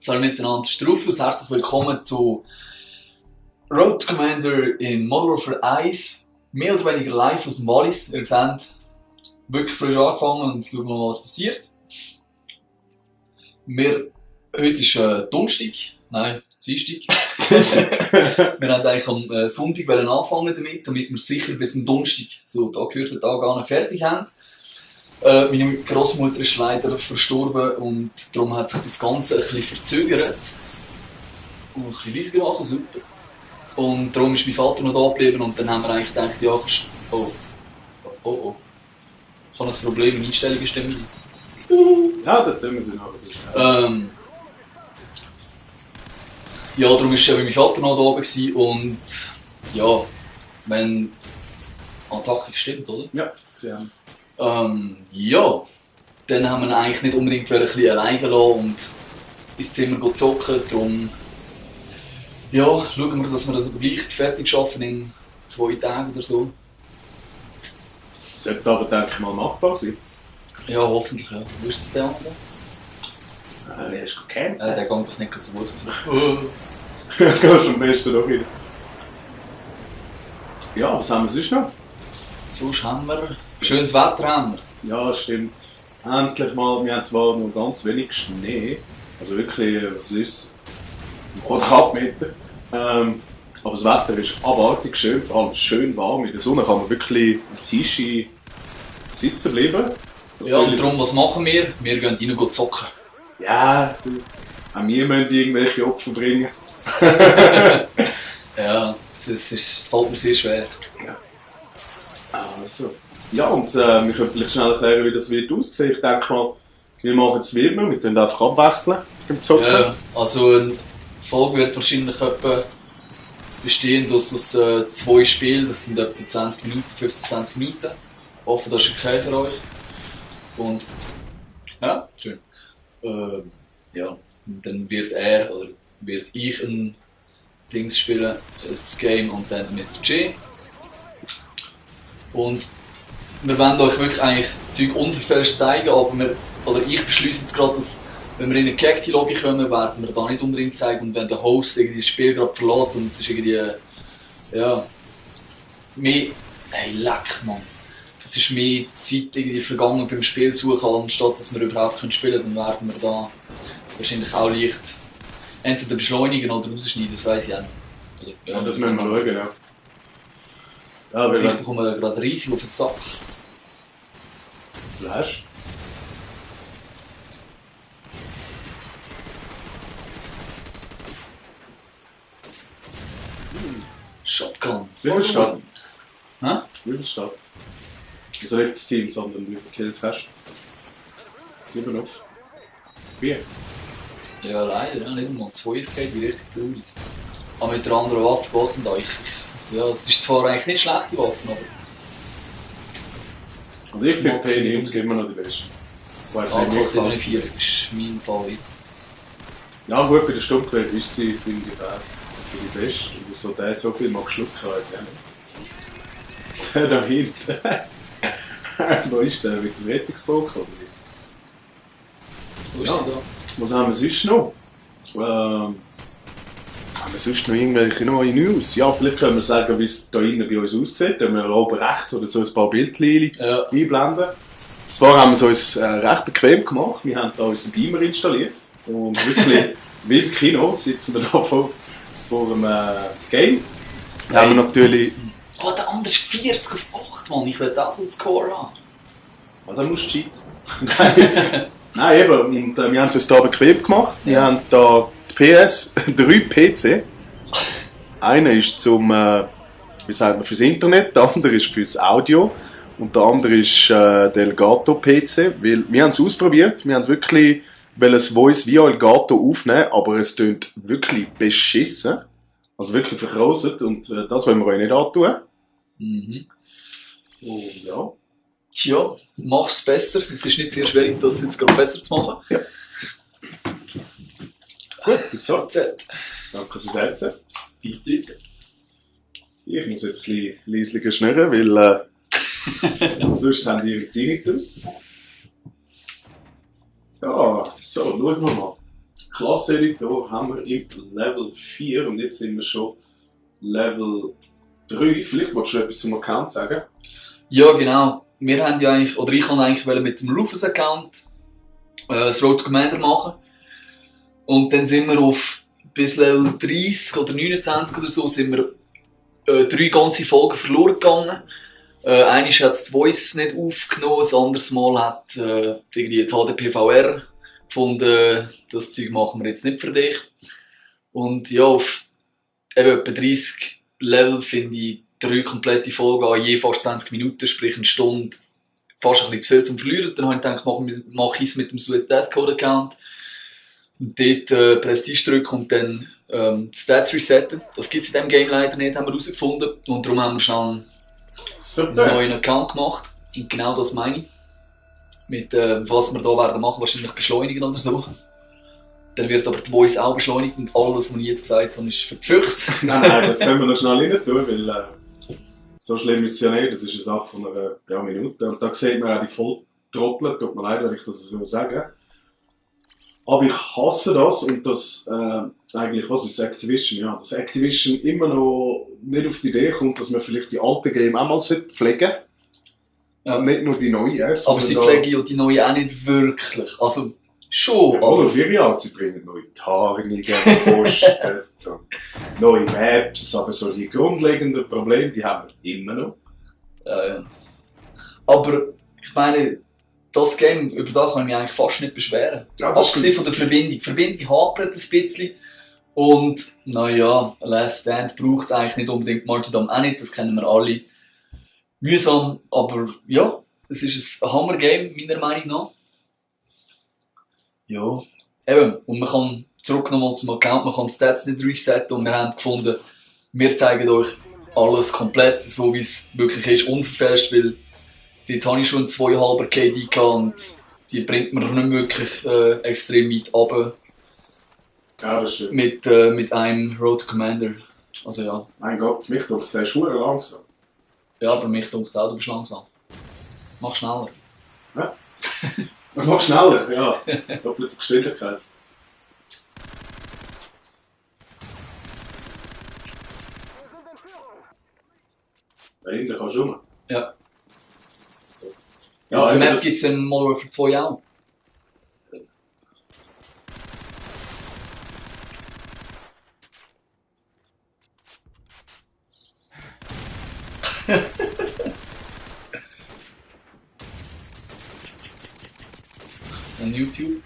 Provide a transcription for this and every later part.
Salut miteinander, Strufus, herzlich willkommen zu Road Commander in Modern Warfare 1. Mehr oder weniger live aus dem Wallis. Ihr seht, wirklich frisch angefangen und schauen wir mal, was passiert. Heute ist Donnerstag, nein, Dienstag. Wir wollten eigentlich am Sonntag anfangen damit wir sicher bis am Donnerstag, so da gehört der Tag an, fertig haben. Meine Großmutter ist leider verstorben und darum hat sich das Ganze ein bisschen verzögert. Und ein bisschen leiser machen, super. Und darum ist mein Vater noch da geblieben und dann haben wir eigentlich gedacht, ja, oh. Ich habe ein Problem in Einstellungen stimmen. Ja, das tun wir sie noch. Ja, darum war mein Vater noch da oben und ja, wenn Attacke stimmt, oder? Ja. Ja, dann haben wir ihn eigentlich nicht unbedingt ein bisschen alleine gelassen und ins Zimmer zocken. Darum ja, schauen wir, dass wir das aber gleich fertig schaffen in 2 Tagen oder so. Sollte aber, denke ich mal, machbar sein. Ja, hoffentlich, ja. Wo ist jetzt der andere? Den hast du gekannt. Der geht doch nicht suchen. Gehst du am besten noch rein. Ja, was haben wir sonst noch? Sonst haben wir schönes Wetter. Haben wir. Ja, stimmt. Endlich mal, wir haben zwar noch ganz wenig Schnee. Also wirklich, was ist es? Ein Quadratmeter. Aber das Wetter ist abartig schön, vor allem schön warm. In der Sonne kann man wirklich im Tischi sitzen bleiben. Ja, und darum, was machen wir? Wir gehen rein zocken. Ja, du. Auch wir müssen irgendwelche Opfer bringen. Ja, das fällt mir sehr schwer. Ja. Also. Ja, und wir können vielleicht schnell erklären, wie das wird aussehen. Ich denke mal, wir machen es wie immer, wir können einfach abwechseln beim Zocken. Ja, also eine Folge wird wahrscheinlich etwa bestehend aus 2 Spielen, das sind etwa 20 Minuten, 15-20 Minuten. Ich hoffe, das ist okay für euch. Und ja, schön. Ja, und dann wird er oder wird ich ein Dings spielen, ein Game und dann Mr. G. Und wir wollen euch wirklich eigentlich das Zeug unverfälscht zeigen, aber ich beschließe jetzt gerade, dass wenn wir in eine gehackte Lobby kommen, werden wir da nicht unbedingt zeigen und wenn der Host irgendwie das Spiel gerade verlässt und es ist irgendwie, ja, mehr, hey, leck, Mann. Es ist mehr Zeit irgendwie vergangen beim Spielsuchen, anstatt dass wir überhaupt spielen können, dann werden wir da wahrscheinlich auch leicht entweder beschleunigen oder rausschneiden, das weiss ich auch nicht. Ja, das müssen wir schauen, ja. Ja, weil ich bekomme gerade riesig auf den Sack. Flash. Shotgun. Wie viel Stadt? Hä? Wie viel Stadt? Also nicht das Team, sondern wie viele Kills hast du? 7 auf 4. Ja, leider, ja, nicht einmal 2 geht, wie richtig traurig. Aber mit der anderen Waffe geht da. Ja, das ist zwar eigentlich nicht schlechte Waffen, aber... Also ich finde P90 immer noch die beste. AK-47 ist mein Favorit. Ja gut, bei der Stummquelle ist sie, finde ich, die beste. Und so der so viel mag schlucken, weiß ich auch nicht. Der da hinten. Wo ist der? Mit dem Rettungsboot? Wo ist Ja. sie da? Was haben wir sonst noch? Haben wir sonst noch irgendwelche neue News? Ja, vielleicht können wir sagen, wie es da innen bei uns aussieht. Wenn wir oben rechts oder so ein paar Bildchen einblenden. Zwar haben wir es uns recht bequem gemacht. Wir haben da unseren Beamer installiert. Und wirklich, wie im Kino, sitzen wir da vor einem Game. Da haben wir natürlich... Oh, der andere ist 40 auf 8, Mann. Ich will das als Score haben. Ah, da musst du cheaten. Nein, eben. Und wir haben es uns da bequem gemacht. Wir haben da die PS, 3 PC. Einer ist zum, wie sagt man, fürs Internet, der andere ist fürs Audio und der andere ist der Elgato PC. Weil wir haben es ausprobiert. Wir haben wirklich das Voice via Elgato aufnehmen, aber es tönt wirklich beschissen. Also wirklich verkrauset und das wollen wir euch nicht antun. Mhm. Und ja. Tja, mach's besser. Es ist nicht sehr schwierig, das jetzt gerade besser zu machen. Ja. Gut, ja. Danke fürs Setzen. Bitte. Ich muss jetzt ein bisschen leislicher schnurren, weil sonst haben die Tinnitus. Ja, so, schauen wir mal. Klasseneditor haben wir im Level 4 und jetzt sind wir schon Level 3. Vielleicht wolltest du etwas zum Account sagen? Ja, genau. Wir haben ja eigentlich, oder ich wollte eigentlich mit dem Rufus-Account das Road to Commander machen. Und dann sind wir bis Level 30 oder 29 oder so, sind wir 3 ganze Folgen verloren gegangen. Einmal hat die Voice nicht aufgenommen, das anderes Mal hat irgendwie die HDPVR gefunden, das Zeug machen wir jetzt nicht für dich. Und ja, auf eben etwa 30 Level finde ich 3 komplette Folgen an je fast 20 Minuten, sprich eine Stunde, fast ein bisschen zu viel zum Verlieren. Dann habe ich gedacht, mache ich es mit dem Sweet Death Code Account. Und dort Prestige drücken und dann die Stats resetten. Das gibt es in diesem Game leider nicht, haben wir herausgefunden. Und darum haben wir schnell einen neuen Account gemacht. Und genau das meine ich. Mit was wir hier werden machen, wahrscheinlich beschleunigen oder so. Dann wird aber die Voice auch beschleunigt und alles, was ich jetzt gesagt habe, ist für die Füchse. Nein, das können wir noch schnell rein tun, weil so schlimm ist es ja nicht. Das ist eine Sache von einer Minute. Und da sieht man auch die Volltrottel. Tut mir leid, wenn ich das so sage. Aber ich hasse das und das, eigentlich, was ist Activision? Ja, dass Activision immer noch nicht auf die Idee kommt, dass man vielleicht die alten Games auch mal pflegen sollte. Ja. Nicht nur die neuen. Aber sie pflegen ja die neuen auch nicht wirklich. Also, schon. Ja, aber auf ihre Art, sie bringen neue Tarnungen, Posten, neue Maps, aber so die grundlegenden Probleme, die haben wir immer noch. Ja. Aber, ich meine, das Game, über das kann ich mich eigentlich fast nicht beschweren. Ja, abgesehen von der Verbindung. Die Verbindung hapert ein bisschen. Und, naja, Last Stand braucht es eigentlich nicht unbedingt, Martyrdom auch nicht, das kennen wir alle. Mühsam, aber ja, es ist ein Hammer-Game, meiner Meinung nach. Ja, eben, und man kann zurück nochmal zum Account, man kann die Stats nicht resetten und wir haben gefunden, wir zeigen euch alles komplett, so wie es wirklich ist, unverfälscht, weil dort habe ich schon 2,5er KD gehabt und die bringt mir nicht wirklich extrem weit runter. Ja, das stimmt. Mit einem Road to Commander. Also ja. Mein Gott, mich tut es sehr schwer langsam. Ja, aber mich tut es auch, du bist langsam. Mach schneller. Ja? Mach schneller, ja. Doppelte Geschwindigkeit. Da hinten kannst du rum. Ja. Ja, die Map gibt es dann mal für 2 auch. Und YouTube.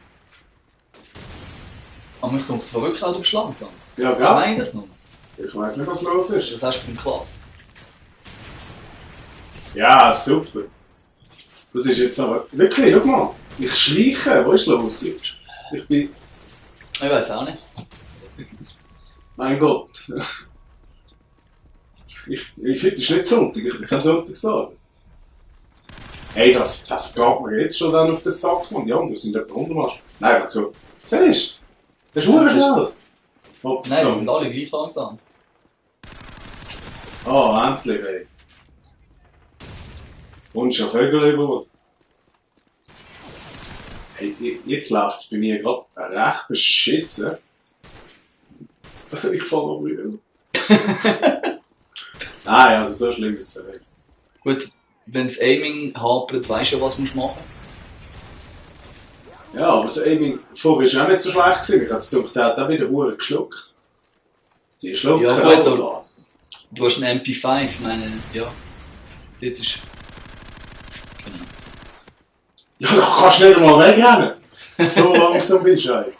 Aber mich denkt es wirklich auch, du bist langsam. Ja, gell? Nein, das noch. Ich weiss nicht, was los ist. Was hast du für eine Klasse? Ja, super. Das ist jetzt aber... Wirklich, schau mal. Ich schleiche. Was ist los? Ich bin... Ich weiss auch nicht. Mein Gott. Heute ist nicht Sonntag. Ich bin kein Sonntagsfahrer. Hey, das geht mir jetzt schon dann auf den Sack. Und die anderen sind etwa Hundermarsch. Nein, was so. Siehst du? Das ist schnell. Oh, nein, die sind alle gleich langsam. Ah, endlich, ey. Und schon Vögel über. Hey, jetzt läuft es bei mir gerade recht beschissen. Ich falle noch wieder. Nein, also so schlimm ist es nicht. Gut, wenn das Aiming hapert, weisst du ja, was du machen musst. Ja, aber das Aiming vorher war auch nicht so schlecht gewesen. Ich hatte gedacht, der hat auch wieder Uhren geschluckt. Die schlucken ja, gut, aber du hast einen MP5, ich meine, ja. Dort ist... Genau. Ja, da kannst du nicht einmal wegrennen. So langsam bist du eigentlich.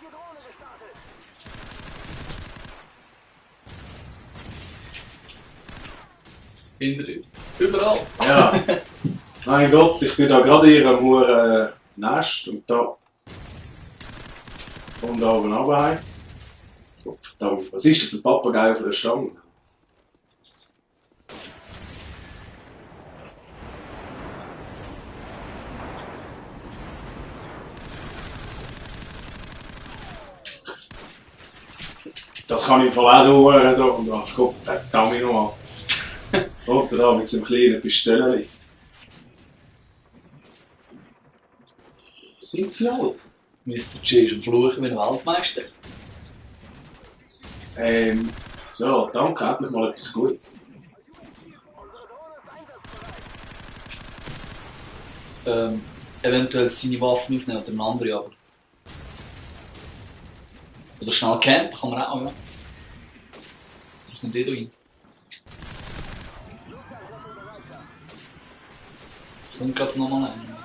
Überall. Ja. Mein Gott, ich bin da gerade in ihrem Nest und da. Und da oben runter. Verdammt, was ist das? Ein Papagei auf der Stange? Das kann ich im Fall auch hören. So. Und ach Gott, verdammt mich nochmal. Kommt da mit so einem kleinen Pistolen. Sind die alle? Mr. J ist am Fluchen wie ein Weltmeister. So, danke, endlich mal etwas Gutes. Eventuell seine Waffen aufnehmen oder eine andere, aber. Oder schnell campen kann man auch, ja. Da kommt jeder rein. Kommt gerade nochmal ein.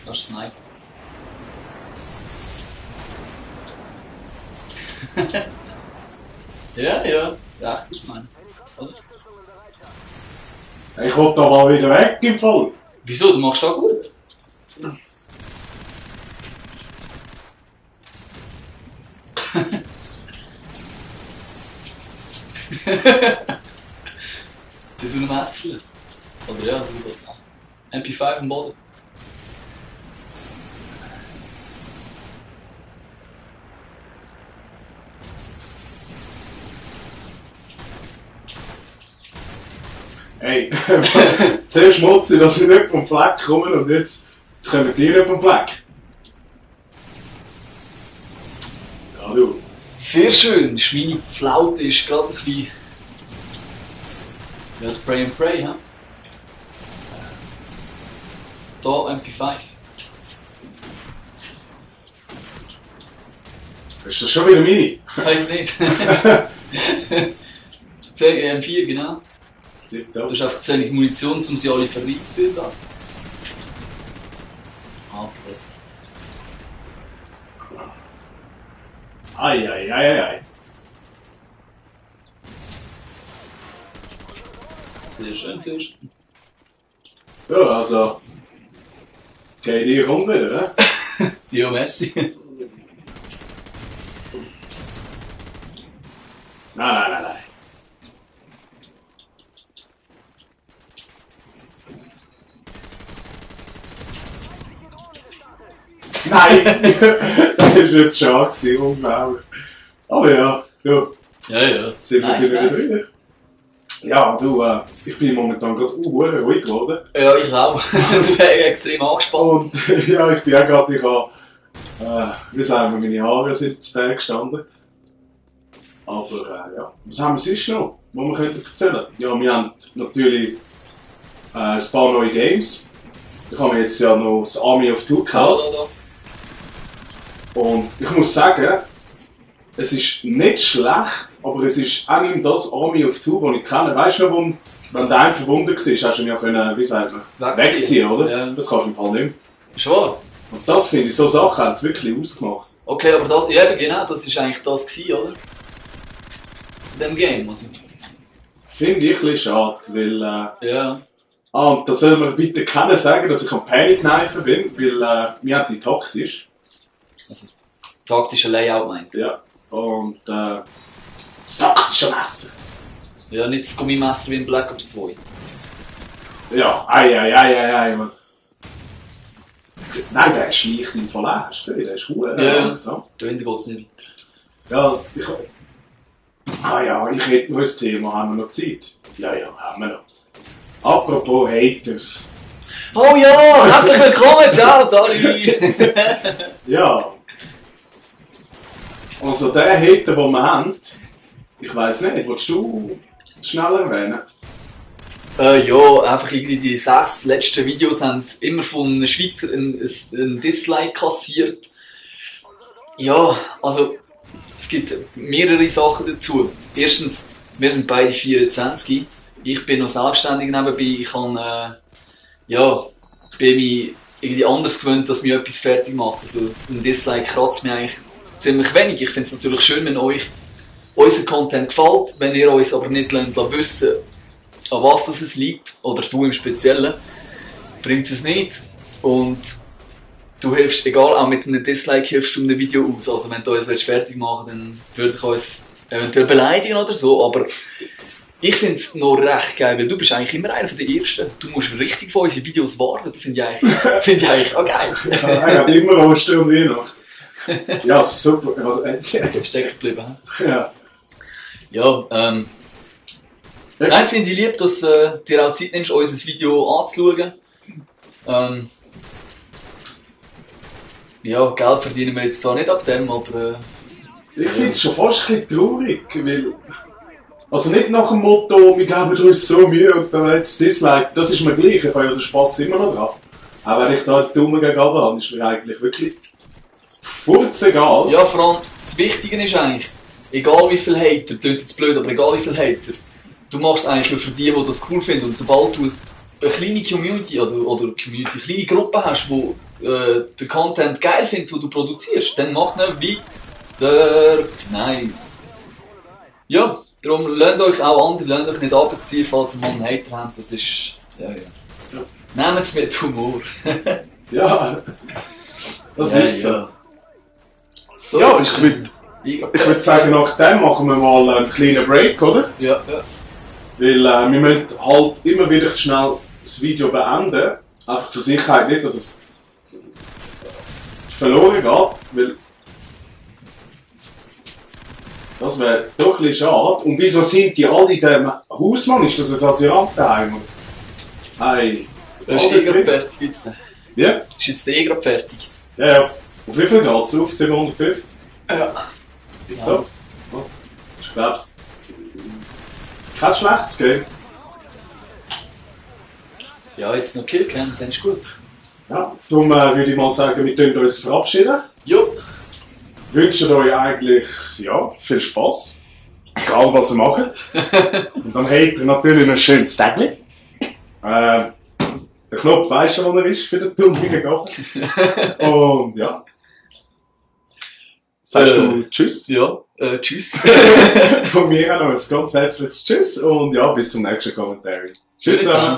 Das ist Sniper. Ja, ja, recht ist mein. Oder? Ich will da mal wieder weg im Fall. Wieso? Du machst das gut. Die tun ein Messer. Oder ja, so geht's auch. MP5 im Boden. Hey, zuerst Schmutz, dass sie nicht vom Fleck kommen und jetzt kommen die nicht vom Fleck. Ja, du. Sehr schön. Meine Flaute ist gerade ein bisschen. Ja, Spray and Pray, hä? Da MP5. Ist das schon wieder meine? Weiss nicht. M4, genau. Du hast einfach zu wenig Munition, um sie alle zu verreissen. Ei. Sehr schön, sehr schön. Ja, also. Geht ihr rum wieder, ne? Ja, merci. Nein. Nein! Das war jetzt schade gewesen, unglaublich. Aber ja. Ja. Sind wir Nice. wieder durch. Ja, du, ich bin momentan gerade ruhig geworden. Ja, ich auch. Sehr extrem angespannt. Und ja, ich bin auch gerade, wie sagen wir, meine Haare sind zu Berg gestanden. Aber ja, was haben wir sonst noch, was wir erzählen können? Ja, wir haben natürlich ein paar neue Games. Ich habe mir jetzt ja noch das Army of Two gekauft. Da. Und ich muss sagen, es ist nicht schlecht, aber es ist auch nicht das Army of Two, das ich kenne. Weißt du noch, wenn der eine verbunden war, hast du ihn ja können, wie sagt man, wegziehen, oder? Ja. Das kannst du im Fall nicht mehr. Schon? Und das finde ich, so Sachen haben es wirklich ausgemacht. Okay, aber das, ja genau, das war eigentlich das gewesen, oder? In dem Game, also. Finde ich ein bisschen schade, weil... Ja. und da soll man bitte keiner sagen, dass ich am Panic Knife bin, weil wir haben die taktisch. Also, taktische Layout meint. Ja. Und das taktische Messer. Ja, nicht das Gummimesser wie in Black Ops 2. Ja, ei, man. Nein, der ist leicht im Fall auch. Hast du gesehen? Der ist verdammt langsam. Da hinten geht es nicht weiter. Ja, ich hätte noch ein Thema. Haben wir noch Zeit? Ja, haben wir noch. Apropos Haters. Oh ja, herzlich willkommen, ciao, sorry. Ja. Also der Hater, den wir haben, ich weiss nicht, willst du schneller erwähnen? Ja, einfach irgendwie die 6 letzten Videos haben immer von einem Schweizer ein Dislike kassiert. Ja, also es gibt mehrere Sachen dazu. Erstens, wir sind beide 24. Ich bin noch selbstständig nebenbei. Ich kann, bin mich irgendwie anders gewöhnt, dass mir etwas fertig macht. Also ein Dislike kratzt mir eigentlich ziemlich wenig. Ich finde es natürlich schön, wenn euch unser Content gefällt, wenn ihr uns aber nicht wissen, an was das es liegt, oder du im Speziellen, bringt es nicht. Und du hilfst, egal, auch mit einem Dislike hilfst du einem Video aus. Also wenn du uns fertig machen willst, dann würde ich uns eventuell beleidigen oder so, aber ich finde es noch recht geil, weil du bist eigentlich immer einer der Ersten. Du musst richtig von unseren Videos warten, das finde ich eigentlich auch geil. Ja, ich habe immer Ostern und Weihnachten. Ja, super. Also, Stecken geblieben, hä? Ja. Ja, nein, finde ich lieb, dass dir auch Zeit nimmst, unser Video anzuschauen. Ja, Geld verdienen wir jetzt zwar nicht ab dem, aber... Ich finde es schon fast ein bisschen traurig, weil... Also nicht nach dem Motto, wir geben uns so Mühe und dann jetzt Dislike, das ist mir gleich, ich habe ja den Spass immer noch dran. Auch wenn ich da die Daumen gegen runter habe, ist mir eigentlich wirklich furzegal. Ja, vor allem, das Wichtige ist eigentlich, egal wie viele Hater, klingt jetzt blöd, aber egal wie viele Hater, du machst es eigentlich nur für die das cool finden. Und sobald du eine kleine Community oder Community, eine kleine Gruppe hast, die den Content geil findet, den du produzierst, dann mach ihn weiter. Nice. Ja, darum lasst euch auch andere, lasst euch nicht abziehen, falls ihr mal einen Hater habt. Das ist... Ja. Nehmt es mit Humor. Ja, das ist so. Ja, so Ja, ich würde sagen, nach dem machen wir mal einen kleinen Break, oder? Ja. Weil wir müssen halt immer wieder schnell das Video beenden. Einfach zur Sicherheit nicht, dass es verloren geht. Weil das wäre doch ein bisschen schade. Und wieso sind die alle in dem Hausmann? Ist das ein Asiatenheim? Hey. Das ist gerade fertig jetzt. Ja? Ist jetzt gerade fertig? Ja. Auf wie viel geht es auf? 750? Ja. Das? Oh, ich glaube kein schlechtes Game. Ja, jetzt noch Killcam, dann ist gut. Ja, darum würde ich mal sagen, wir verabschieden uns verabschieden. Jo. Wünschen euch eigentlich viel Spass. Egal was ihr macht. Und dann habt ihr natürlich ein schönes Tagli. Der Knopf weiss schon, wo er ist für den dummigen Gott. Und ja. Sagst du Tschüss? Ja, tschüss. Von mir auch noch ein ganz herzliches Tschüss und ja, bis zum nächsten Kommentar. Tschüss zusammen.